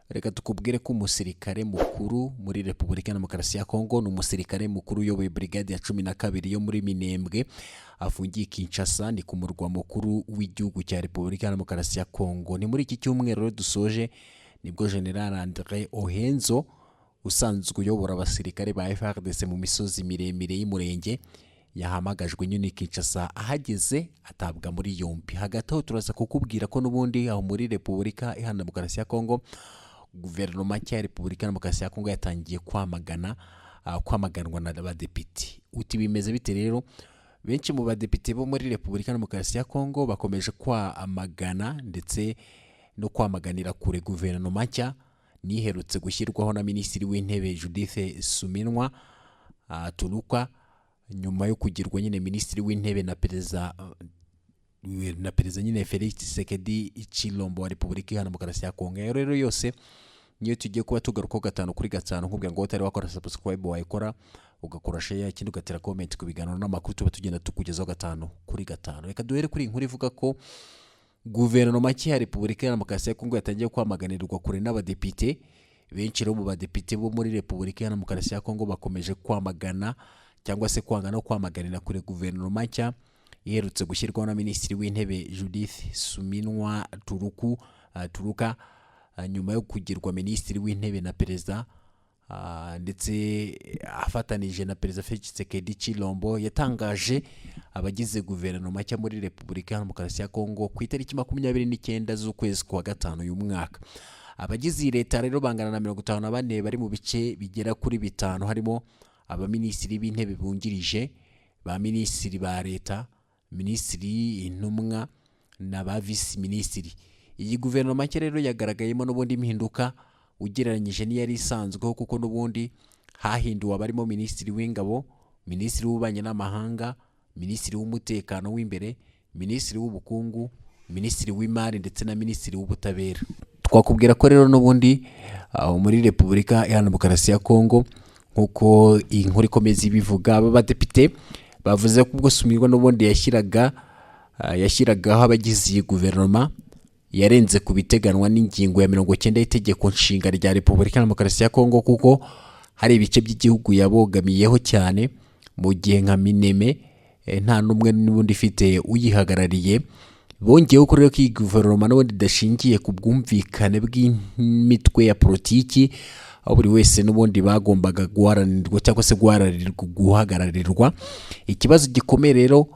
Reka tukubwire ko umusirikare mukuru muri Repubulika ya Demokarasi ya Kongo, ni umusirikare mukuru uyoboye brigade ya 12 yo muri Minembwe, afungiye Kinshasa, ni ku murwa mukuru w'igihugu cya Repubulika ya Demokarasi ya Kongo. Ni muri iki cyumweru rero dusoje nibwo General Andre Ohenzo usanzwe uyobora abasirikare ba FARDC mu misozi miremire y'Umurenge yahamagajwe nyine Kinshasa, ahageze atabwa muri yombi. Hagati aho turaza kukubwira ko n'ubundi aho muri Repubulika Iharanira Demokarasi ya Kongo, guverinoma nshya ya Repubulika ya Demokarasi ya Kongo yatangiye kwamagana kwamaganwa n'abadepite. Uti bimeze bite rero? Benshi mu badepite bo muri Repubulika ya Demokarasi ya Kongo bakomeje kwamagana ndetse no kwamaganira kure guverinoma nshya niherutse gushyirwaho na Minisitiri w'Intebe Judith Suminwa Tuluka, nyuma yo kugirwa nyine Minisitiri w'Intebe na perezida nyine Felix Tshisekedi Tshilombo wa Repubulika Iharanira Demokarasi ya Kongo. Ayo rero yose niyo tugiye kuba tugarukaho gatanu kuri gatanu. Nkubwira ngo utari wakora subscribe wayikora, ugakora share, ikindi ugatera comment ku biganiro n'amakuru tuba tugenda tukugezaho gatanu kuri gatanu. Reka duhere kuri iyi nkuru ivuga ko guverinoma nshya ya Repubulika Iharanira Demokarasi ya Kongo yatangiye kwamaganirwa kure n'abadepite benshi. Rero mu badepite bo muri Repubulika Iharanira Demokarasi ya Kongo bakomeje kwamagana cyangwa se kwanga no kwamaganira kure guverinoma nshya iherutse gushyirwaho na Minisitiri w'Intebe Judith Suminwa Turuka, nyuma yo kugirwa Minisitiri w'Intebe na perezida, ndetse afatanije na Perezida Felix Tshisekedi Tshilombo. Yatangaje abagize guverinoma nshya muri Repubulika ya Demokarasi ya Kongo ku itariki 29 z'ukwezi kwa gatanu uyu mwaka. Abagize iyi leta rero bangana na 54, bari mu bice bigera kuri bitanu, harimo abaminisitiri b'intebe bungirije, ba minisitiri ba leta, minisitiri intumwa na ba visi minisitiri. Iyi guverinoma nshya rero yagaragayemo n'ubundi impinduka ugereranyije n'iyari isanzweho, kuko n'ubundi hahinduwe abarimo minisitiri w'ingabo, minisitiri w'ububanyi n'amahanga, minisitiri w'umutekano w'imbere, minisitiri w'ubukungu, minisitiri w'imari ndetse na minisitiri w'ubutabera. Twakubwira ko rero n'ubundi aho muri Repubulika Iharanira Demokarasi ya Kongo, nk'uko iyi nkuru ikomeza ibivuga, aba badepite bavuze ko ubwo Suminwa n'ubundi yashyiragaho abagize iyi guverinoma, yarenze ku biteganwa n'ingingo ya 90 y'itegeko nshinga rya Repubulika ya Demokarasi ya Kongo, kuko hari ibice by'igihugu yabogamiyeho cyane, mu gihe nka Minembwe nta n'umwe n'ubundi ifite uyihagarariye. Bongeyeho ko rero ko iyi guverinoma n'ubundi idashingiye ku bwumvikane bw'imitwe ya politiki, aho buri wese n'ubundi bagombaga guharanirwa cyangwa se guhagararirwa. Ikibazo gikomeye rero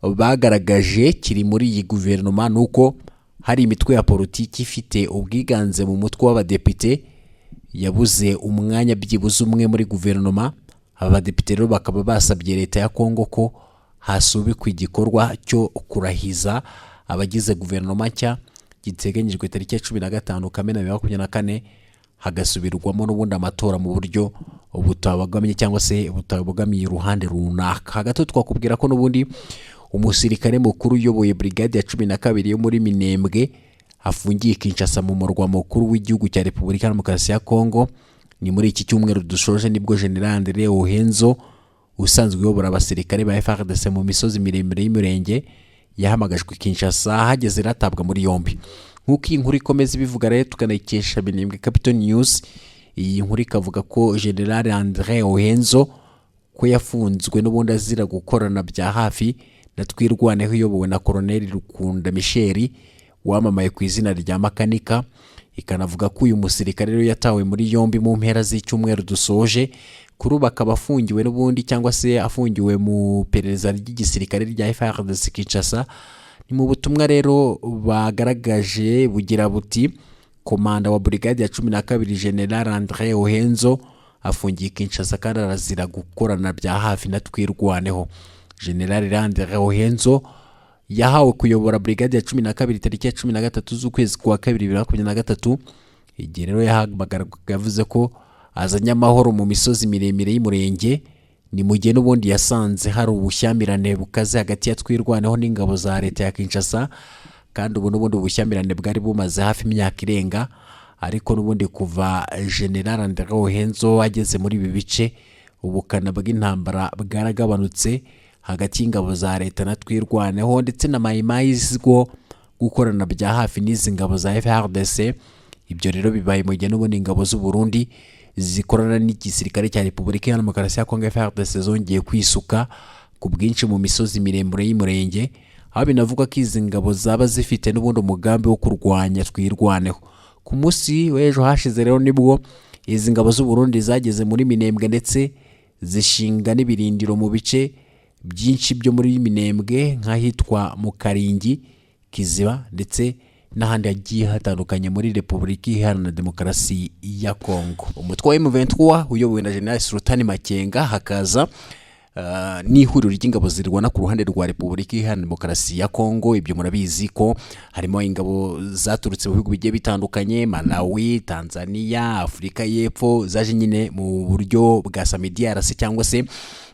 bagaragaje kiri muri iyi guverinoma ni uko hari imitwe ya politiki ifite ubwiganze mu mutwe w'abadepite yabuze umwanya byibuze umwe muri guverinoma. Aba badepite rero bakaba basabye leta ya Kongo ko hasubikwa igikorwa cyo kurahiza abagize guverinoma nshya giteganyijwe tariki ya 15 Kamena 2024, hagasubirwamo n'ubundi amatora mu buryo butabogamye cyangwa se butabogamiye uruhande runaka. Hagati aho twakubwira ko n'ubundi umusirikare mukuru uyoboye brigade ya 12 yo muri Minembwe afungiye Kinshasa, mu murwa mukuru w'igihugu cya Repubulika ya Demokarasi ya Kongo. Ni muri iki cyumweru dushoje nibwo General Andre Ohenzo usanzwe uyobora abasirikare ba FARDC mu misozi miremire y'Imirenge yahamagajwe Kinshasa, ahageze atabwa muri yombi, nk'uko iyi nkuru ikomeza ibivuga. Rero tukanayikesha Minembwe Capital News. Iyi nkuru ikavuga ko General Andre Ohenzo ko yafunzwe n'ubundi azira gukorana bya hafi na Twirwaneho iyobowe na Colonel Rukunda Michel wamamaye ku izina rya Makanika. Ikanavuga ko uyu musirikare rero yatawe muri yombi mu mpera z'icyumweru dusoje, kuri ubu akaba afungiwe n'ubundi cyangwa se afungiwe mu iperereza ry'igisirikare rya FARDC Kinshasa. Ni mu butumwa rero bagaragaje bugira buti: "Komanda wa burigade ya 12, General Andre Ohenzo, afungiye Kinshasa kandi arazira gukorana bya hafi na Twirwaneho." General Andre Ohenzo yahawe kuyobora brigade ya 12 tariki ya 13 z'ukwezi kwa kabiri 2023. Igihe rero yahamagaraga yavuze ko azanye amahoro mu misozi miremire y'Umurenge, ni mu gihe n'ubundi yasanze hari ubushyamirane bukaze hagati ya Twirwaneho n'ingabo za leta ya Kinshasa, kandi ubu n'ubundi ubushyamirane bwari bumaze hafi imyaka irenga. Ariko n'ubundi kuva General Andre Ohenzo ageze muri ibi bice, ubukana bw'intambara bwaragabanutse hagati y'ingabo za leta na Twirwaneho ndetse na Mayimayi izwiho gukorana bya hafi n'izi ngabo za FARDC. Ibyo rero bibaye mu gihe n'ubundi ingabo z'u Burundi zikorana n'igisirikare cya Repubulika Iharanira Demokarasi ya Kongo FARDC zongeye kwisuka ku bwinshi mu misozi miremire y'Umurenge, aho binavugwa ko izi ngabo zaba zifite n'ubundi umugambi wo kurwanya Twirwaneho. Ku munsi w'ejo hashize rero nibwo izi ngabo z'u Burundi zageze muri Minembwe, ndetse zishinga n'ibirindiro mu bice byinshi byo muri Minembwe nk'ahitwa mu Karingi, Kiziba ndetse n'ahandi hagiye hatandukanye muri Repubulika Iharanira Demokarasi ya Kongo. Umutwe wa M23 uyobowe na General Sultani Makenga, hakaza n'ihuriro ry'ingabo zirwana ku ruhande rwa Repubulika Iharanira Demokarasi ya Kongo. Ibyo murabizi ko harimo ingabo zaturutse mu bihugu bigiye bitandukanye, Malawi, Tanzania, Afurika y'Epfo, zaje nyine mu buryo bwa SAMIDRC cyangwa se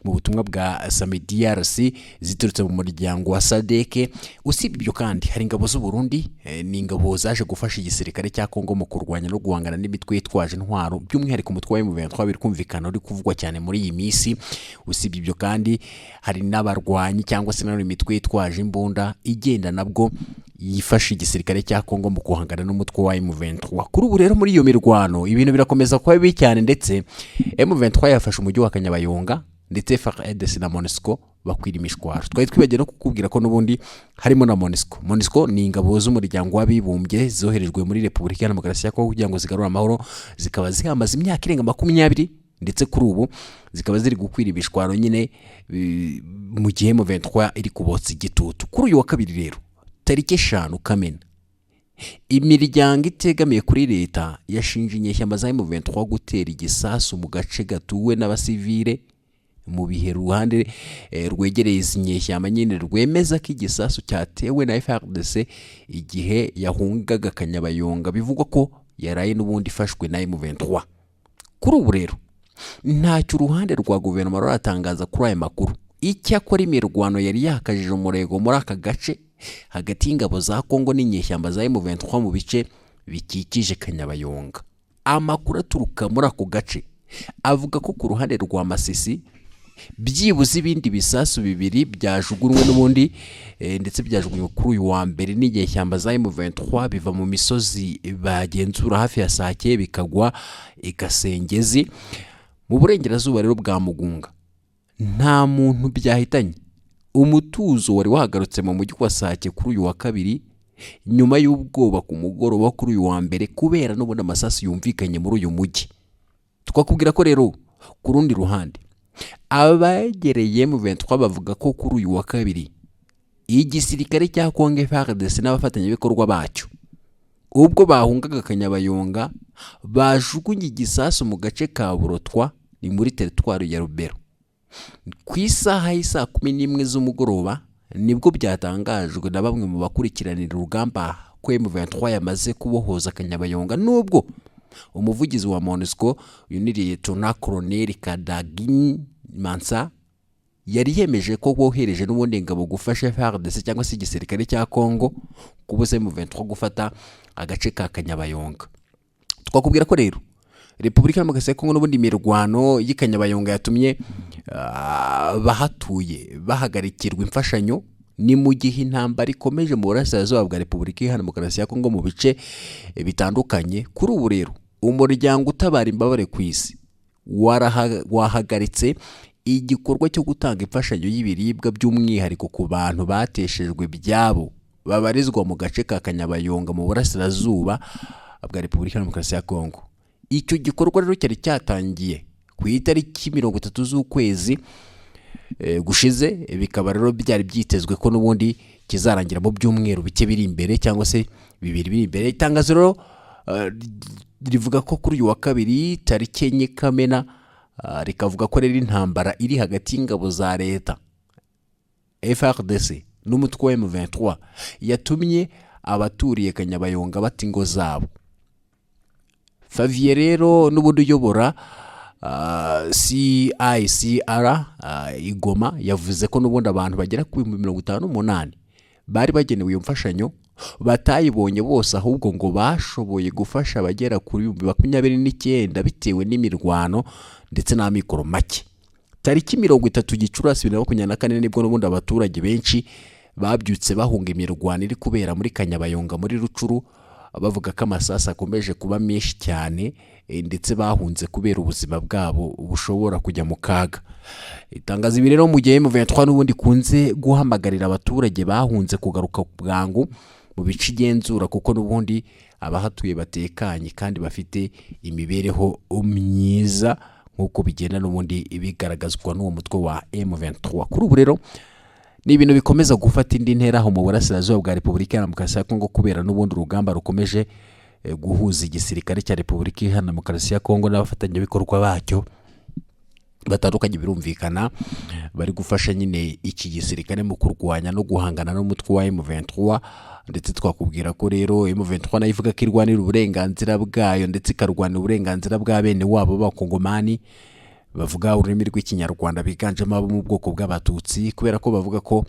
mu butumwa bwa SAMIDRC ziturutse mu muryango wa SADC. Usibye ibyo kandi hari ingabo z'u Burundi, ni ingabo zaje gufasha igisirikare cya Kongo mu kurwanya no guhangana n'imitwe yitwaje intwaro, by'umwihariko umutwe wa M23 biri kumvikana uri kuvugwa cyane muri iyi minsi. Usibye ibyo kandi hari n'abarwanyi cyangwa se nanone imitwe yitwaje imbunda igenda nabwo yifasha igisirikare cya Kongo mu guhangana n'umutwe wa M23. Kuri ubu rero muri iyo mirwano ibintu birakomeza kuba bibi cyane, ndetse M23 yafashe umujyi wa Kanyabayonga, ndetse FARDC na MONUSCO bakwira imishwaro. Twari twibagiwe no kukubwira ko n'ubundi harimo na MONUSCO. MONUSCO ni ingabo z'umuryango w'abibumbye zoherejwe muri Repubulika Iharanira Demokarasi ya Kongo kugira ngo zigarure amahoro, zikaba zihamaze imyaka irenga 20, ndetse kuri ubu zikaba ziri gukwira imishwaro nyine mu gihe M23 iri kubotsa igitutu. Kuri uyu wa kabiri rero tariki 5 Kamena, imiryango itegamiye kuri leta yashinje inyeshyamba za M23 gutera igisasu mu gace gatuwe n'abasivile, mu bihe ruhande rwegereye izi nyeshyamba nyine rwemeza ko igisasu cyatewe na FARDC igihe yahungaga Kanyabayonga, bivugwa ko yaraye n'ubundi ifashwe na M23. Kuri ubu rero ntacyo uruhande rwa guverinoma ruratangaza kuri aya makuru. Icyakora imirwano yari yakajije umurego muri aka gace hagati y'ingabo za Kongo n'inyeshyamba za M23 mu bice bikikije Kanyabayonga. Amakuru aturuka muri ako gace avuga ko ku ruhande rwa Masisi byibuze ibindi bisasu bibiri byajugunywe n'ubundi, ndetse byajugunywe kuri uyu wa mbere n'inyeshyamba za M23, biva mu misozi bagenzura hafi ya Sake bikagwa i Gasengezi mu burengerazuba rero bwa Mugunga. Nta muntu byahitanye. Umutuzo wari wahagarutse mu mujyi wa Sake kuri uyu wa kabiri nyuma y'ubwoba ku mugoroba kuri uyu wa mbere kubera n'ubundi amasasu yumvikanye muri uyu mujyi. Twakubwira ko rero ku rundi ruhande abegereye M23 bavuga ko kuri uyu wa kabiri igisirikare cya Kongo FARDC n'abafatanyabikorwa bacyo ubwo bahungaga Kanyabayonga bajugunye igisasu mu gace ka Burotwa, ni muri teritwari ya Rubero, ku isaha y'isaa 11 z'umugoroba. Nibwo byatangajwe na bamwe mu bakurikiranira urugamba ko M23 yamaze kubohoza Kanyabayonga, nubwo umuvugizi wa MONUSCO uyu ni Lieutenant Colonel Kadagin Mansa yari yemeje ko bohereje n'ubundi ingabo gufasha FARDC cyangwa se igisirikare cya Congo kubuza M23 gufata agace ka Kanyabayonga. Twakubwira ko rero Repubulika Demokarasi ya Kongo n'ubundi imirwano y'i Kanyabayonga yatumye abahatuye bahagarikirwa imfashanyo. Ni mu gihe intambara ikomeje mu burasirazuba bwa Repubulika Iharanira Demokarasi ya Kongo mu bice bitandukanye. Kuri ubu rero umuryango utabara imbabare ku isi wahagaritse igikorwa cyo gutanga imfashanyo y'ibiribwa, by'umwihariko ku bantu bateshejwe ibyabo babarizwa mu gace ka Kanyabayonga mu burasirazuba bwa Repubulika Demokarasi ya Kongo. Icyo gikorwa rero cyari cyatangiye ku itariki 30 z'ukwezi gushize, bikaba rero byari byitezwe ko n'ubundi kizarangira mu byumweru bike biri imbere cyangwa se bibiri biri imbere. Itangazo rero rivuga ko kuri uyu wa kabiri tariki 4 Kamena, rikavuga ko rero intambara iri hagati y'ingabo za leta FARDC n'umutwe wa M23 yatumye abaturiye Kanyabayonga bata ingo zabo. Favier rero n'ubundi uyobora CICR Igoma yavuze ko n'ubundi abantu bagera ku 58,000 bari bagenewe iyo mfashanyo batayibonye bose, ahubwo ngo bashoboye gufasha abagera kuri 29,000 bitewe n'imirwano ndetse n'amikoro make. Tariki 30 Gicurasi 2024 nibwo n'ubundi abaturage benshi babyutse bahunga imirwano iri kubera muri Kanyabayonga muri Rucuru. Bavuga ko amasasu akomeje kuba menshi cyane, ndetse bahunze kubera ubuzima bwabo bushobora kujya mu kaga. Itangazo ibi rero mu gihe M23 n'ubundi ikunze guhamagarira abaturage bahunze kugaruka bwangu mu bice igenzura, kuko n'ubundi abahatuye batekanye kandi bafite imibereho myiza, nk'uko bigenda n'ubundi bigaragazwa n'uwo mutwe wa M23. Kuri ubu rero ni ibintu bikomeza gufata indi ntera aho mu burasirazuba bwa Repubulika Iharanira Demokarasi ya Kongo, kubera n'ubundi urugamba rukomeje guhuza igisirikare cya Repubulika Iharanira Demokarasi ya Kongo n'abafatanyabikorwa bacyo batandukanye. Birumvikana bari gufasha nyine iki gisirikare mu kurwanya no guhangana n'umutwe wa M23. Ndetse twakubwira ko rero M23 nayo ivuga ko irwanira uburenganzira bwayo, ndetse ikarwanira uburenganzira bwa bene wabo b'Abakongomani bavuga ururimi rw'Ikinyarwanda, biganjemo abo mu bwoko bw'Abatutsi, kubera ko bavuga ko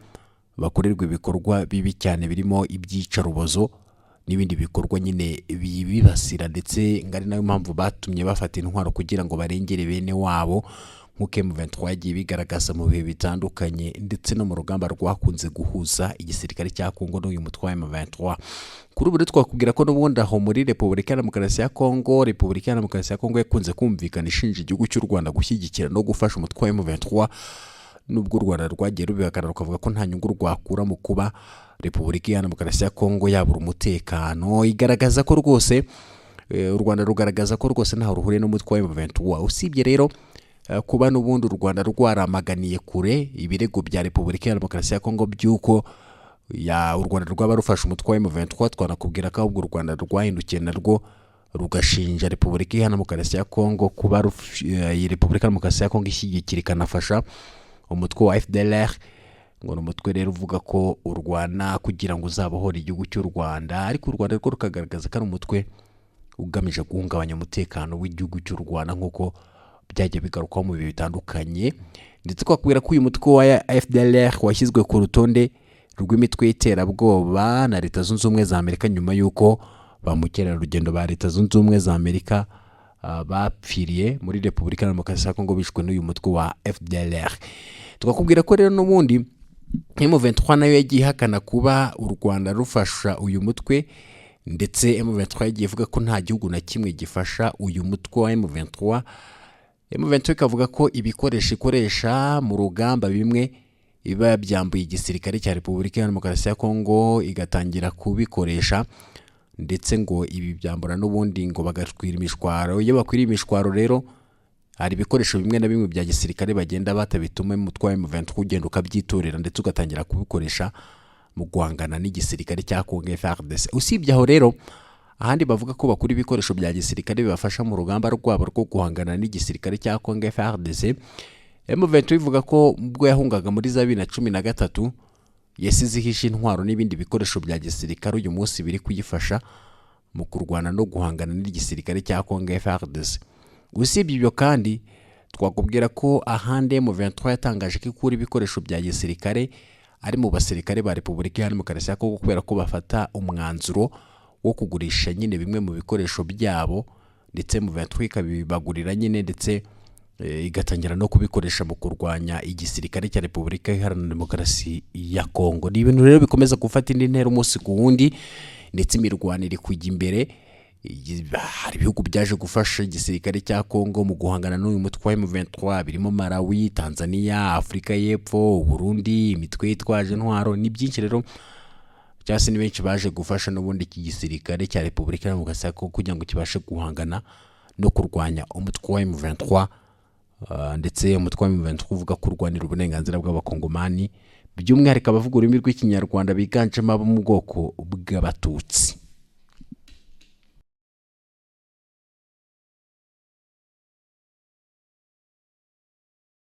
bakorerwa ibikorwa bibi cyane birimo iby'iyicarubozo n'ibindi bikorwa nyine bibibasira, ndetse ngo ari nayo mpamvu batumye bafata intwaro kugira ngo barengere bene wabo, nk'uko M23 yagiye bigaragaza mu bihe bitandukanye, ndetse no mu rugamba rwakunze guhuza igisirikare cya Kongo n'uyu mutwe wa M23. Kuri ubu rero twakubwira ko n'ubundi aho muri Repubulika ya Demokarasi ya Kongo, Repubulika ya Demokarasi ya Kongo yakunze kumvikana ishinja igihugu cy'u Rwanda gushyigikira no gufasha umutwe wa M23, nubwo u Rwanda rwagiye rubihakana, rukavuga ko nta nyungu rwakura mu kuba Repubulika ya Demokarasi ya Kongo yabura umutekano. Igaragaza ko rwose u Rwanda rugaragaza ko rwose ntaho ruhuriye n'umutwe wa M23. Usibye rero kuba n'ubundi u Rwanda rwaramaganiye kure ibirego bya Repubulika ya Demokarasi ya Kongo by'uko ya u Rwanda rwaba rufashe umutwe wa M23, twanakubwira ko ahubwo u Rwanda rwahindukiye narwo rugashinja Repubulika Iharanira Demokarasi ya Kongo kuba iyi Repubulika ya Demokarasi ya Kongo ishyigikira ikanafasha umutwe wa FDLR. Ngo ni umutwe rero uvuga ko urwana kugira ngo uzabohore igihugu cy'u Rwanda, ariko u Rwanda rwo rukagaragaza ko ari umutwe ugamije guhungabanya umutekano w'igihugu cy'u Rwanda, nk'uko byagiye bigarukwaho mu bihe bitandukanye. Ndetse twakubwira ko uyu mutwe wa FDLR washyizwe ku rutonde rw'imitwe y'iterabwoba na Leta Zunze Ubumwe za Amerika, nyuma y'uko ba mukerarugendo ba Leta Zunze Ubumwe za Amerika bapfiriye muri Repubulika ya Demokarasi ya Kongo bishwe n'uyu mutwe wa FDLR. Twakubwira ko rero n'ubundi M23 nayo yagiye ihakana kuba u Rwanda rufasha uyu mutwe, ndetse M23 yagiye ivuga ko nta gihugu na kimwe gifasha uyu mutwe wa M23. M23 ikavuga ko ibikoresho ikoresha mu rugamba bimwe iba byambuye igisirikare cya Repubulika ya Demokarasi ya Kongo igatangira kubikoresha, ndetse ngo ibi byambura n'ubundi ngo bagatwira imishwaro. Iyo bakwiriye imishwaro rero, hari ibikoresho bimwe na bimwe bya gisirikare bagenda batabituma umutwe wa M23 ugenda ukabyitorera, ndetse ugatangira kubikoresha mu guhangana n'igisirikare cya Kongo FARDC. Usibye aho rero, ahandi bavuga ko bakura ibikoresho bya gisirikare bibafasha mu rugamba rwabo rwo guhangana n'igisirikare cya Kongo FARDC, M23 ivuga ko ubwo yahungaga muri za 2013 yasize ihishe intwaro n'ibindi bikoresho bya gisirikare uyu munsi biri kuyifasha mu kurwana no guhangana n'igisirikare cya Kongo FARDC. Usibye ibyo kandi, twakubwira ko ahandi M23 yatangaje ko ikura ibikoresho bya gisirikare ari mu basirikare ba Repubulika Iharanira Demokarasi ya Kongo, kubera ko bafata umwanzuro wo kugurisha nyine bimwe mu bikoresho byabo, ndetse M23 ikabibagurira nyine, ndetse igatangira no kubikoresha mu kurwanya igisirikare cya Repubulika Iharanira Demokarasi ya Kongo. Ni ibintu rero bikomeza gufata indi ntera umunsi ku wundi, ndetse imirwano iri kujya imbere. Hari ibihugu byaje gufasha igisirikare cya Kongo mu guhangana n'uyu mutwe wa M23, birimo Malawi, Tanzania, Afurika y'Epfo, Burundi, imitwe yitwaje intwaro. Ni byinshi rero, cyangwa se ni benshi baje gufasha n'ubundi iki gisirikare cya Repubulika ya Demokarasi ya Kongo kugira ngo kibashe guhangana no kurwanya umutwe wa M23. Ndetse umutwe wa M23 uvuga ko urwanira uburenganzira bw'Abakongomani, by'umwihariko abavuga ururimi rw'Ikinyarwanda biganjemo abo mu bwoko bw'Abatutsi.